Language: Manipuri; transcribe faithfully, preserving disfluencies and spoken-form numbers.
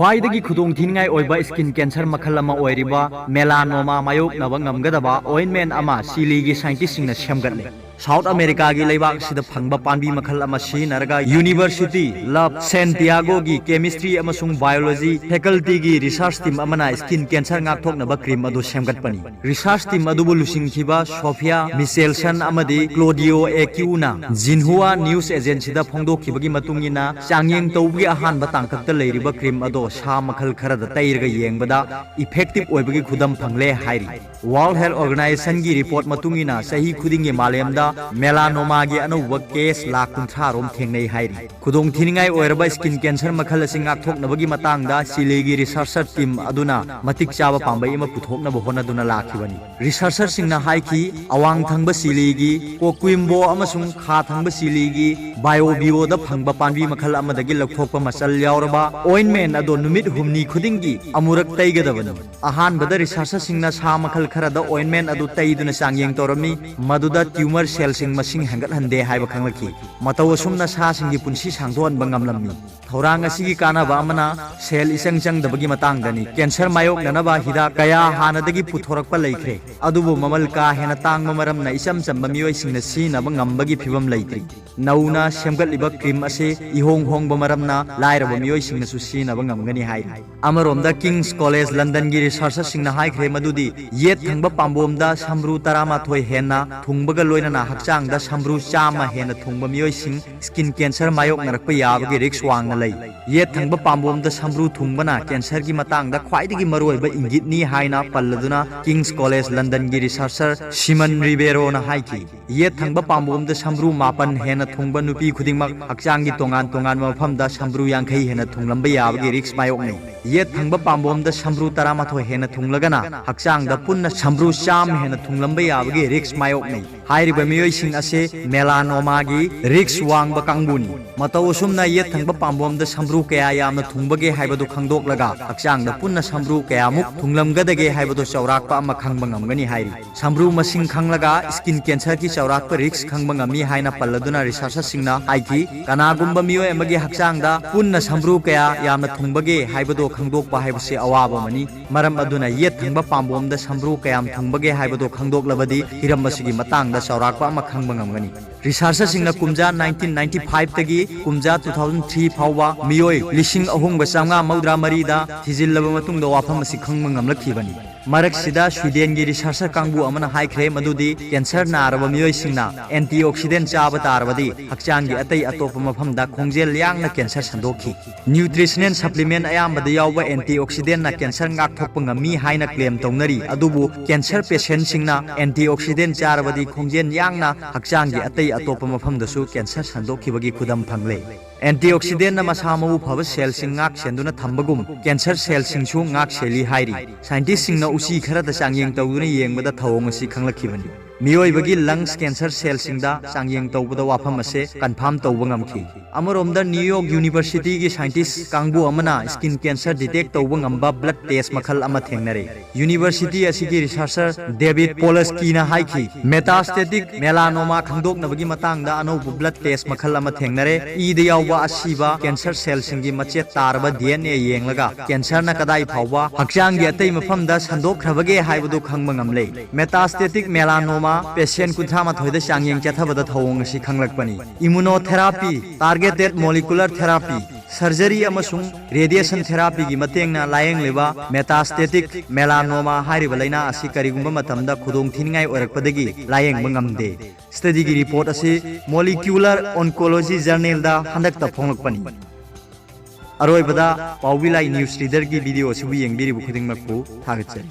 ꯈ꯭ꯋꯥꯏꯗꯒꯤ ꯈꯨꯗꯣꯡꯊꯤꯅꯤꯡꯉꯥꯏ ꯑꯣꯏꯕ skin cancer ꯃꯈꯜ ꯑꯃ ꯑꯣꯏꯔꯤꯕ melanoma ꯃꯥꯌꯣꯛꯅꯕ ꯉꯝꯒꯗꯕ ointment ꯑꯃ ꯆꯤꯂꯤꯒꯤ scientistꯁꯤꯡꯅ ꯁꯦꯝꯒꯠꯂꯦ꯫ South Americaꯒꯤ ꯂꯩꯕꯥꯛꯁꯤꯗ ꯐꯪꯕ ꯄꯥꯝꯕꯤ ꯃꯈꯜ ꯑꯃ ꯁꯤꯖꯤꯟꯅꯔꯒ University of Santiagoꯒꯤ chemistry ꯑꯃꯁꯨꯡ biology facultyꯒꯤ research team ꯑꯃꯅ skin cancer ꯉꯥꯛꯊꯣꯛꯅꯕ cream ꯑꯗꯨ ꯁꯦꯝꯒꯠꯄꯅꯤ꯫ Research team ꯑꯗꯨꯕꯨ ꯂꯨꯆꯤꯡꯈꯤꯕ Sophia Michelson ꯑꯃꯗꯤ Claudio Ecunaꯅ Xinhua News Agencyꯗ ꯐꯣꯡꯗꯣꯛꯈꯤꯕꯒꯤ ꯃꯇꯨꯡ ꯏꯟꯅ, ꯆꯥꯡꯌꯦꯡ ꯇꯧꯕꯒꯤ ꯑꯍꯥꯟꯕ ꯇꯥꯡꯀꯛꯇ ꯂꯩꯔꯤꯕ cream ꯑꯗꯣ ꯁꯥ ꯃꯈꯜ ꯈꯔꯗ ꯇꯩꯔꯒ ꯌꯦꯡꯕꯗ effective ꯑꯣꯏꯕꯒꯤ ꯈꯨꯗꯝ ꯐꯪꯂꯦ ꯍꯥꯏꯔꯤ꯫ World Health Organizationꯒꯤ report ꯃꯇꯨꯡ ꯏꯟꯅ, ꯆꯍꯤ ꯈꯨꯗꯤꯡꯒꯤ ꯃꯥꯂꯦꯝꯗ melanomaꯒꯤ ꯑꯅꯧꯕ case ꯂꯥꯈ ꯀꯨꯟꯊ꯭ꯔꯥ ꯔꯣꯝ ꯊꯦꯡꯅꯩ ꯍꯥꯏꯔꯤ꯫ ꯈꯨꯗꯣꯡꯊꯤꯅꯤꯡꯉꯥꯏ ꯑꯣꯏꯔꯕ skin cancer ꯃꯈꯜ ꯑꯁꯤ ꯉꯥꯛꯊꯣꯛꯅꯕꯒꯤ ꯃꯇꯥꯡꯗ ꯆꯤꯂꯤꯒꯤ researcher team ꯑꯗꯨꯅ ꯃꯇꯤꯛ ꯆꯥꯕ ꯄꯥꯝꯕꯩ ꯑꯃ ꯄꯨꯊꯣꯛꯅꯕ ꯍꯣꯠꯅꯗꯨꯅ ꯂꯥꯛꯈꯤꯕꯅꯤ꯫ Researcherꯁꯤꯡꯅ ꯍꯥꯏꯈꯤ, ꯑꯋꯥꯡ ꯊꯪꯕ ꯆꯤꯂꯤꯒꯤ Coquimbo ꯑꯃꯁꯨꯡ ꯈꯥ ꯊꯪꯕ ꯆꯤꯂꯤꯒꯤ Biobíoꯗ ꯐꯪꯕ ꯄꯥꯝꯕꯤ ꯃꯈꯜ ꯑꯃꯗꯒꯤ ꯂꯧꯊꯣꯛꯄ ꯃꯆꯜ ꯌꯥꯎꯔꯕ ointment ꯑꯗꯣ ꯅꯨꯃꯤꯠ ꯍꯨꯝꯅꯤ ꯈꯨꯗꯤꯡꯒꯤ ꯑꯃꯨꯔꯛ ꯇꯩꯒꯗꯕꯅꯤ꯫ ꯑꯍꯥꯟꯕꯗ researcherꯁꯤꯡꯅ ꯁꯥ ꯃꯈꯜ ꯈꯔꯗ ointment ꯑꯗꯨ ꯇꯩꯗꯨꯅ ꯆꯥꯡꯌꯦꯡ ꯇꯧꯔꯝꯃꯤ, ꯃꯗꯨꯗ tumor cellꯁꯤꯡ ꯃꯁꯤꯡ ꯍꯦꯟꯒꯠꯍꯟꯗꯦ ꯍꯥꯏꯕ ꯈꯪꯂꯛꯈꯤ꯫ ꯃꯇꯧ ꯑꯁꯨꯝꯅ ꯁꯥꯁꯤꯡꯒꯤ ꯄꯨꯟꯁꯤ ꯁꯥꯡꯗꯣꯛꯍꯟꯕ ꯉꯝꯂꯝꯃꯤ꯫ ꯊꯧꯔꯥꯡ ꯑꯁꯤꯒꯤ ꯀꯥꯟꯅꯕ ꯑꯃꯅ cell ꯏꯆꯪ ꯆꯪꯗꯕꯒꯤ ꯃꯇꯥꯡꯗꯅꯤ꯫ Cancer ꯃꯥꯌꯣꯛꯅꯅꯕ ꯍꯤꯗꯥꯛ ꯀꯌꯥ ꯍꯥꯟꯅꯗꯒꯤ ꯄꯨꯊꯣꯔꯛꯄ ꯂꯩꯈ꯭ꯔꯦ, ꯑꯗꯨꯕꯨ ꯃꯃꯜ ꯀꯥ ꯍꯦꯟꯅ ꯇꯥꯡꯕ ꯃꯔꯝꯅ ꯏꯆꯝ ꯆꯝꯕ ꯃꯤꯑꯣꯏꯁꯤꯡꯅ ꯁꯤꯖꯤꯟꯅꯕ ꯉꯝꯕꯒꯤ ꯐꯤꯚꯝ ꯂꯩꯇ꯭ꯔꯤ꯫ ꯅꯧꯅ ꯁꯦꯝꯒꯠꯂꯤꯕ cream ꯑꯁꯤ ꯏꯍꯣꯡ ꯍꯣꯡꯕ ꯃꯔꯝꯅ ꯂꯥꯏꯔꯕ ꯃꯤꯑꯣꯏꯁꯤꯡꯅꯁꯨ ꯁꯤꯖꯤꯟꯅꯕ ꯉꯝꯒꯅꯤ ꯍꯥꯏꯔꯤ꯫ ꯑꯃꯔꯣꯝꯗ King's College Londonꯒꯤ researcherꯁꯤꯡꯅ ꯍꯥꯏꯈ꯭ꯔꯦ ꯃꯗꯨꯗꯤ ꯌꯦꯠ ꯊꯪꯕ ꯄꯥꯝꯕꯣꯝꯗ ꯁꯝꯕ꯭ꯔꯨ ꯇꯔꯥꯃꯥꯊꯣꯏ ꯍꯦꯟꯅ ꯊꯨꯡꯕꯒ ꯂꯣꯏꯅꯅ ꯍꯛꯆꯥꯡꯗ ꯁꯝꯕ꯭ꯔꯨ ꯆꯥꯝꯃ ꯍꯦꯟꯅ ꯊꯨꯡꯕ ꯃꯤꯑꯣꯏꯁꯤꯡ skin cancer ꯃꯥꯌꯣꯛꯅꯔꯛꯄ ꯌꯥꯕꯒꯤ risk ꯋꯥꯡꯅ ꯂꯩ꯫ ꯌꯦꯠ ꯊꯪꯕ ꯄꯥꯝꯕꯣꯝꯗ ꯁꯝꯕ꯭ꯔꯨ ꯊꯨꯡꯕꯅ cancerꯒꯤ ꯃꯇꯥꯡꯗ ꯈ꯭ꯋꯥꯏꯗꯒꯤ ꯃꯔꯨꯑꯣꯏꯕ ꯏꯪꯒꯤꯠꯅꯤ ꯍꯥꯏꯅ ꯄꯜꯂꯗꯨꯅ King's College Londonꯒꯤ researcher Simon Ribeiroꯅ ꯍꯥꯏꯈꯤ, ꯌꯦꯠ ꯊꯪꯕ ꯄꯥꯝꯕꯣꯝꯗ ꯁꯝꯕ꯭ꯔꯨ ꯃꯥꯄꯟ ꯍꯦꯟꯅ ꯊꯨꯡꯕ ꯅꯨꯄꯤ ꯈꯨꯗꯤꯡꯃꯛ ꯍꯛꯆꯥꯡꯒꯤ ꯇꯣꯉꯥꯟ ꯇꯣꯉꯥꯟꯕ ꯃꯐꯝꯗ ꯁꯝꯕ꯭ꯔꯨ ꯌꯥꯡꯈꯩ ꯍꯦꯟꯅ ꯊꯨꯡꯂꯝꯕ ꯌꯥꯕꯒꯤ risk ꯃꯥꯌꯣꯛꯅꯩ꯫ ꯌꯦꯠ ꯊꯪꯕ ꯄꯥꯝꯕꯣꯝꯗ ꯁꯝꯕ꯭ꯔꯨ ꯇꯔꯥꯃꯥꯊꯣꯏ ꯍꯦꯟꯅ ꯊꯨꯡꯂꯒꯅ ꯍꯛꯆꯥꯡꯗ ꯄꯨꯟꯅ ꯁꯝꯕ꯭ꯔꯨ ꯆꯥꯝꯃ ꯍꯦꯟꯅ ꯊꯨꯡꯂꯝꯕ ꯌꯥꯕꯒꯤ risk ꯃꯥꯌꯣꯛꯅꯩ꯫ ꯍꯥꯏꯔꯤꯕ ꯃꯤꯑꯣꯏꯁꯤꯡ ꯑꯁꯤ ꯃꯦꯂꯥꯅꯣꯃꯥꯒꯤ ꯔꯤꯛꯁ ꯋꯥꯡꯕ ꯀꯥꯡꯕꯨꯅꯤ꯫ ꯃꯇꯧ ꯑꯁꯨꯝꯅ ꯌꯦꯠ ꯊꯪꯕ ꯄꯥꯝꯕꯣꯝꯗ ꯁꯝꯕ꯭ꯔꯨ ꯀꯌꯥ ꯌꯥꯝꯅ ꯊꯨꯡꯕꯒꯦ ꯍꯥꯏꯕꯗꯨ ꯈꯪꯗꯣꯛꯂꯒ, ꯍꯛꯆꯥꯡꯗ ꯄꯨꯟꯅ ꯁꯝꯕ꯭ꯔꯨ ꯀꯌꯥꯃꯨꯛ ꯊꯨꯡꯂꯝꯒꯗꯒꯦ ꯍꯥꯏꯕꯗꯨ ꯆꯥꯎꯔꯥꯛꯄ ꯑꯃ ꯈꯪꯕ ꯉꯝꯒꯅꯤ ꯍꯥꯏꯔꯤ꯫ ꯁꯝꯕ꯭ꯔꯨ ꯃꯁꯤꯡ ꯈꯪꯂꯒ skin cancerꯒꯤ ꯆꯥꯎꯔꯥꯛꯄ ꯔꯤꯛꯁ ꯈꯪꯕ ꯉꯝꯃꯤ ꯍꯥꯏꯅ ꯄꯜꯂꯗꯨꯅ, ꯔꯤꯁꯔꯆꯔꯁꯤꯡꯅ ꯍꯥꯏꯈꯤ, ꯀꯅꯥꯒꯨꯝꯕ ꯃꯤꯑꯣꯏ ꯑꯃꯒꯤ ꯍꯛꯆꯥꯡꯗ ꯄꯨꯟꯅ ꯁꯝꯕ꯭ꯔꯨ ꯀꯌꯥ ꯌꯥꯝꯅ ꯊꯨꯡꯕꯒꯦ ꯍꯥꯏꯕꯗꯨ ꯈꯪꯗꯣꯛꯄ ꯍꯥꯏꯕꯁꯤ ꯑꯋꯥꯕ ꯑꯃꯅꯤ꯫ ꯃꯔꯝ ꯑꯗꯨꯅ, ꯌꯦꯠ ꯊꯪꯕ ꯄꯥꯝꯕꯣꯝꯗ ꯁꯝꯕ꯭ꯔꯨ ꯀꯌꯥꯝ ꯊꯨꯡꯕꯒꯦ ꯍꯥꯏꯕꯗꯨ ꯈꯪꯗꯣꯛꯂꯕꯗꯤ, ꯍꯤꯔꯝ ꯑꯁꯤꯒꯤ ꯃꯇꯥꯡꯗ ꯆꯥꯎꯔꯥꯛꯄ ꯑꯃ ꯈꯪꯕ ꯉꯝꯒꯅꯤ꯫ ꯔꯤꯁꯔꯆꯔꯁꯤꯡꯅ ꯀꯨꯝꯖꯥ nineteen ninety fiveꯇꯒꯤ ꯀꯨꯝꯖꯥ two thousand three ꯐꯥꯎꯕ ꯃꯤꯑꯣꯏ ꯂꯤꯁꯤꯡ ꯑꯍꯨꯝꯒ ꯆꯥꯝꯃꯉꯥ ꯃꯧꯗ꯭ꯔꯥ ꯃꯔꯤꯗ ꯊꯤꯖꯤꯜꯂꯕ ꯃꯇꯨꯡꯗ, ꯋꯥꯐꯝ ꯑꯁꯤ ꯈꯪꯕ ꯉꯝꯂꯛꯈꯤꯕꯅꯤ꯫ ꯃꯔꯛꯁꯤꯗ, ꯁ꯭ꯋꯤꯗꯦꯟꯒꯤ ꯔꯤꯁꯔꯆꯔ ꯀꯥꯡꯕꯨ ꯑꯃꯅ ꯍꯥꯏꯈ꯭ꯔꯦ ꯃꯗꯨꯗꯤ, ꯀꯦꯟꯁꯔ ꯅꯥꯔꯕ ꯃꯤꯑꯣꯏꯁꯤꯡꯅ antioxidant ꯆꯥꯕ ꯇꯥꯔꯕꯗꯤ, ꯍꯛꯆꯥꯡꯒꯤ ꯑꯇꯩ ꯑꯇꯣꯞꯄ ꯃꯐꯝꯗ ꯈꯣꯡꯖꯦꯜ ꯌꯥꯡꯅ ꯀꯦꯟꯁꯔ ꯁꯟꯗꯣꯛꯈꯤ꯫ Nutritional supplement ꯑꯌꯥꯝꯕꯗ ꯌꯥꯎꯕ antioxidantꯅ ꯀꯦꯟꯁꯔ ꯉꯥꯛꯊꯣꯛꯄ ꯉꯝꯃꯤ ꯍꯥꯏꯅ claim ꯇꯧꯅꯔꯤ, ꯑꯗꯨꯕꯨ ꯀꯦꯟꯁꯔ patientꯁꯤꯡꯅ antioxidant ꯆꯥꯔꯕꯗꯤ, ꯈꯣꯡꯖꯦꯜ ꯌꯥꯡꯅ ꯍꯛꯆꯥꯡꯒꯤ ꯑꯇꯩ ꯑꯇꯣꯞꯄ ꯃꯐꯝꯗꯁꯨ ꯀꯦꯟꯁꯔ ꯁꯟꯗꯣꯛꯈꯤꯕꯒꯤ ꯈꯨꯗꯝ ꯐꯪꯂꯦ꯫ Antioxidantꯅ ꯃꯁꯥ ꯃꯎ ꯐꯕ cellꯁꯤꯡ ꯉꯥꯛ ꯁꯦꯟꯗꯨꯅ ꯊꯝꯕꯒꯨꯝ, ꯀꯦꯟꯁꯔ cellꯁꯤꯡꯁꯨ ꯉꯥꯛ ꯁꯦꯜꯂꯤ ꯍꯥꯏꯔꯤ꯫ Scientistꯁꯤꯡꯅ ꯎꯆꯤ ꯈꯔꯗ ꯆꯥꯡꯌꯦꯡ ꯇꯧꯗꯨꯅ ꯌꯦꯡꯕꯗ ꯊꯧꯑꯣꯡ ꯑꯁꯤ ꯈꯪꯂꯛꯈꯤꯕꯅꯤ꯫ ꯃꯤꯑꯣꯏꯕꯒꯤ lungs cancer cellꯁꯤꯡꯗ ꯆꯥꯡꯌꯦꯡ ꯇꯧꯕꯗ ꯋꯥꯐꯝ ꯑꯁꯦ confirm ꯇꯧꯕ ꯉꯝꯈꯤ꯫ ꯑꯃꯔꯣꯝꯗ, New York Universityꯒꯤ scientist ꯀꯥꯡꯕꯨ ꯑꯃꯅ skin cancer detect ꯇꯧꯕ ꯉꯝꯕ blood test ꯃꯈꯜ ꯑꯃ ꯊꯦꯡꯅꯔꯦ꯫ University ꯑꯁꯤꯒꯤ researcher David Polskyꯅ ꯍꯥꯏꯈꯤ, metastatic melanoma ꯈꯪꯗꯣꯛꯅꯕꯒꯤ ꯃꯇꯥꯡꯗ ꯑꯅꯧꯕ blood test ꯃꯈꯜ ꯑꯃ ꯊꯦꯡꯅꯔꯦ꯫ ꯏꯗ ꯌꯥꯎꯕ ꯑꯁꯤꯕ cancer cellꯁꯤꯡꯒꯤ ꯃꯆꯦꯠ ꯇꯥꯔꯕ DNA ꯌꯦꯡꯂꯒ, cancerꯅ ꯀꯗꯥꯏ ꯐꯥꯎꯕ ꯍꯛꯆꯥꯡꯒꯤ ꯑꯇꯩ ꯃꯐꯝꯗ ꯁꯟꯗꯣꯛꯈ꯭ꯔꯕꯒꯦ ꯍꯥꯏꯕꯗꯨ ꯈꯪꯕ ꯉꯝꯂꯦ꯫ Metastatic melanoma patient ꯀꯨꯟꯊ꯭ꯔꯥ ꯃꯥꯊꯣꯏꯗ ꯆꯥꯡꯌꯦꯡ ꯆꯠꯊꯕꯗ ꯊꯧꯑꯣꯡ ꯑꯁꯤ ꯈꯪꯂꯛꯄꯅꯤ꯫ Immunotherapy, targeted molecular therapy, surgery ꯑꯃꯁꯨꯡ radiation therapyꯒꯤ ꯃꯇꯦꯡꯅ ꯂꯥꯌꯦꯡꯂꯤꯕ metastatic melanoma ꯍꯥꯏꯔꯤꯕ ꯂꯥꯏꯅꯥ ꯑꯁꯤ ꯀꯔꯤꯒꯨꯝꯕ ꯃꯇꯝꯗ ꯈꯨꯗꯣꯡꯊꯤꯅꯤꯡꯉꯥꯏ ꯑꯣꯏꯔꯛꯄꯗꯒꯤ ꯂꯥꯌꯦꯡꯕ ꯉꯝꯗꯦ꯫ Studyꯒꯤ report ꯑꯁꯤ Molecular Oncology Journalꯗ ꯍꯟꯗꯛꯇ ꯐꯣꯡꯂꯛꯄꯅꯤ꯫ ꯑꯔꯣꯏꯕꯗ, ꯄꯥꯎꯕꯤ ꯂꯥꯏ news readerꯒꯤ video ꯑꯁꯤꯕꯨ ꯌꯦꯡꯕꯤꯔꯤꯕ ꯈꯨꯗꯤꯡꯃꯛꯄꯨ ꯊꯥꯒꯠꯆꯔꯤ꯫